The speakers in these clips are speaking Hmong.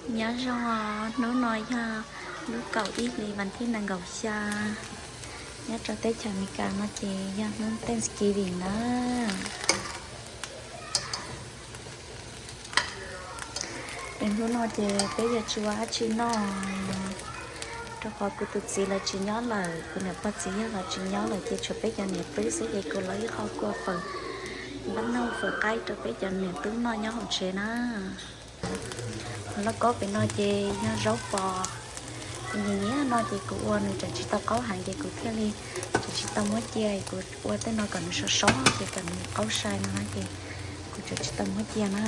Nyob zoo os, hnub no yog lub kaum ib hlis vas thib nees nkaum xya. Nyob rau teb chaws Amelikas no ces yog hnub Thanksgiving na. Es hnub no ces peb yuav tsis ua dab tsi noj, rau qhov kuv tus txiv lawv tsis nyob lawm, kuv niam pog txiv yawg los tsis nyob lawm ces tshuav peb cov niam tub xwb ces kuv los ib qho kua fawm, npab noj fawm qaib rau peb cov niam tub noj nyob hauv tsev na. Lauj kaub pem no ces yog zaub pos, kuv nyiam nyiam no ces kuv ua nws tseem tsis tau qaub heev ces kuv thiaj li tseem tsis tau muab cia, kuv ua tej no kom nws sov sov ces kom nws qaub sai no ces kuv tseem tsis tau muab cia na.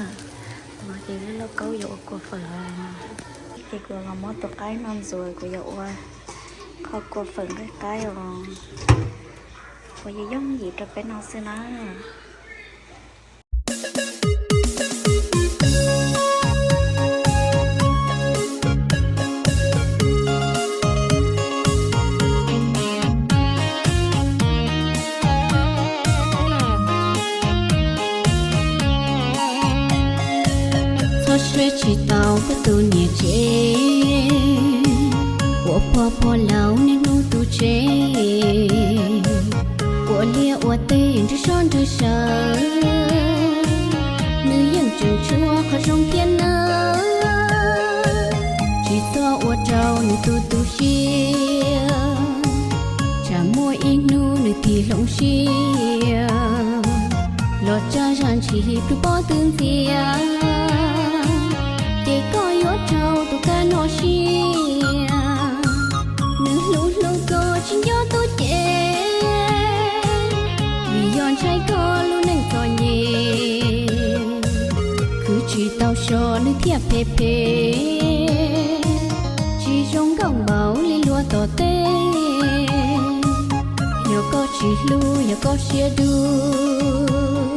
No ces lub lauj kaub yuav ua kua fawm os. Ces kuv los muab tus qaib no ntxuav, kuv yuav ua qho kua fawm nqaij qaib os. Kuv yuav yooj yim rau peb no xwb na. Txhob suav tsis tau koj tus niam tsev, ua pog pog laus niaj hnub tu tsev, ua liaj ua teb nrwg sob nrwg saw, nws yeej tseem tshuav qhov zoo thiab nawb. Tsis txhob ua rau nws tu tu siab, tsam muaj ib hnub nws tig hloov siab los tsa zaj ntshis pw pob tw ntxias, ces koj yuav raug tus kab no siab. Nws hlub hlub koj tsis nco tub cev, vim yog ntshai koj lub neej txom nyem, khwv tsis tau so nws thiaj phem phem, tsis zoo nkauj npaum li luag tom teb. Yog koj tsis hlub yog koj siab dub,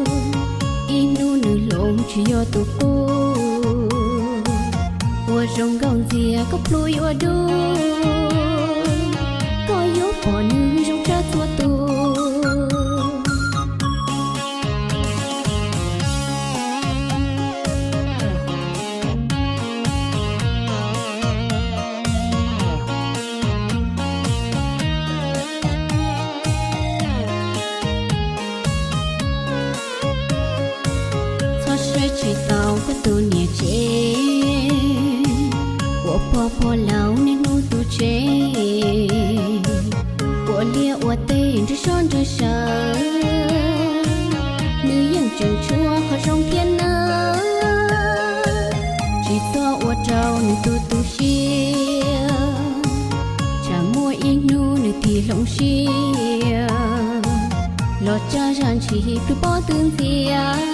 ib hnub nws hloov tsis yog tus qub, ua zoo nkauj ntxias koj plhu yuav dub, koj yuav pom nws zoo tshaj txhua tus. Txhob suav tsis tau koj tus niam tsev, ua pog pog laus niaj hnub tu tsev, ua liaj ua teb nrwg sob nrwg saw, nws yeej tseem tshuav qhov zoo thiab nawb. Tsis txhob ua rau nws tu tu siab, tsam muaj ib hnub nws tig hloov siab los tsa zaj ntshis pw pob tw ntxias,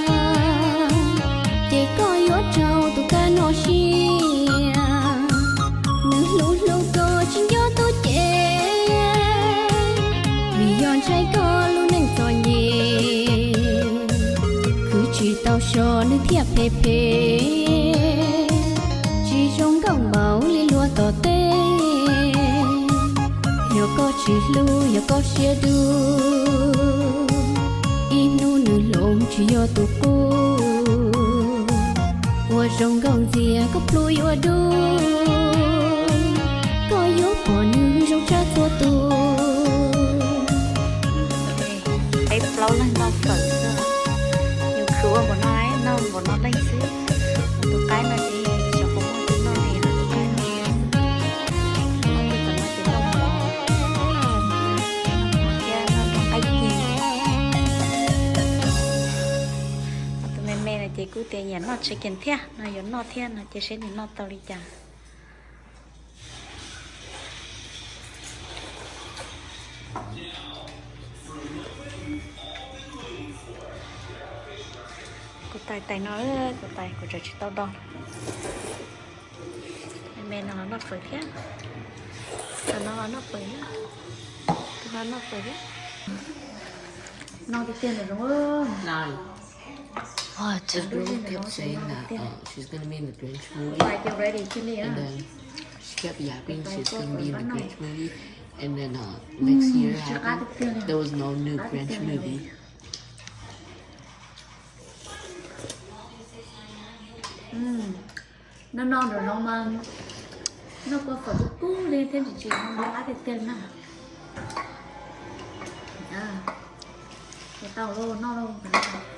ces koj yuav raug tus kab no siab. Nws hlub hlub koj tsis nco tub cev, vim yog ntshai koj lub neej txom nyem, khwv tsis tau so nws thiaj phem phem, tsis zoo nkauj npaum li luag tom teb. Yog koj tsis hlub yog koj siab dub, ib hnub nws hloov tsis yog tus qub, ua zoo nkauj ntxias koj plhu yuav dub, koj yuav pom nws zoo tshaj txhua tus. Peb plaub leeg noj fawm xwb, yus khwv ua npaum no, noj npaum no leej xwb. Tus qaib no ces xyov puas muaj tus noj li no, tus qaib no. Noj li tom no ces noj mov thiab noj qaib cig. Tus me me no ces kuj tias nyiam noj chicken thiab no, yuav noj thiab no ces seb nws noj tau li cas. Kuv tais tais no, kuv tais kuv tseem tsis tau do. Me no los noj fawm thiab, tus no los noj fawm thiab, tus no noj fawm thiab. No tiag tiag nws zoo. This girl kept saying that uh, she's gonna be in the Grinch movie, and then she kept yapping she's gonna be in the Grinch movie, and then uh, next year happened, there was no new Grinch movie. Noj noj nraum zoov mas noj kua fawm kub kub li thiab tsis tsis noj qab tiag tiag na. Ua tau lauj, noj lauj.